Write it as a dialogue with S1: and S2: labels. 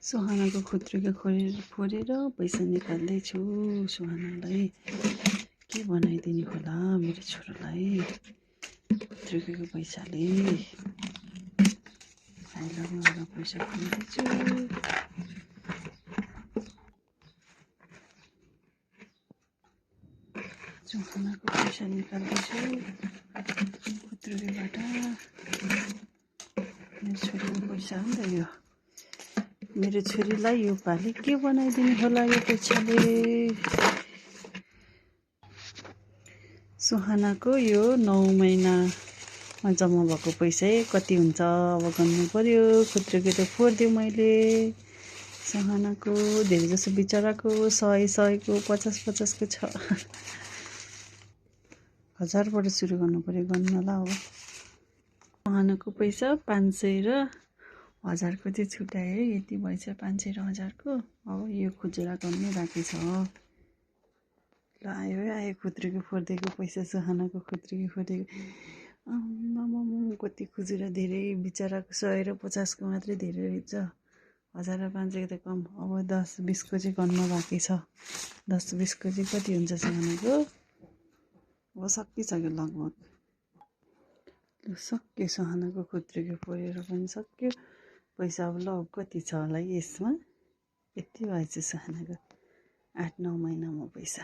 S1: सुहानाको खुत्रुके फोरेर पैसा निकाल्दैछु। सुहानालाई के बनाइदिने होला मेरो छोरालाई खुत्रुकेको पैसाले। लगाएर पैसा खाँदैछु। सुहानाको पैसा निकाल्दैछु खुत्रुकेबाट। मेरो छोरीको पैसा हो नि त यो। मेरो छोरीलाई यो पालि के बनाइदिने होला यो पैसाले। सुहानाको यो 9 महिनामा जम्मा भएको पैसा कति हुन्छ अब गर्नु पर्यो। खुत्रुके त फोरिदियो मैले। सुहानाको धेरै जसो बिचराको 100 को 50 को छ। 1000बाट सुरु गर्नु पर्यो गर्नला अब। सुहानाको पैसा 500 र 1000 को चाहिँ छुट्याए है। यति भएछ 500 र 1000 को। अब यो खुजुरा गर्नै बाँकी छ। ल आयो खुत्रुके फोरिदिएको पैसा। सुहानाको खुत्रुके फोरिदिएको कति खुजुरा धेरै बिचराको 100 र 50 को मात्रै धेरै रहेछ। 1000 र 500 त कम। अब 10-20 को चाहिँ गर्न बाँकी छ। 10-20 को चाहिँ कति हुन्छ सुहानाको। अब सकिसक्यो लगभग। ल सक्यो सुहानाको खुत्रुके फोरेर पनि सक्यो पैसा। अब ल कति छ होला यसमा। यति भएछ सुहानाको 8-9 महिनामा पैसा।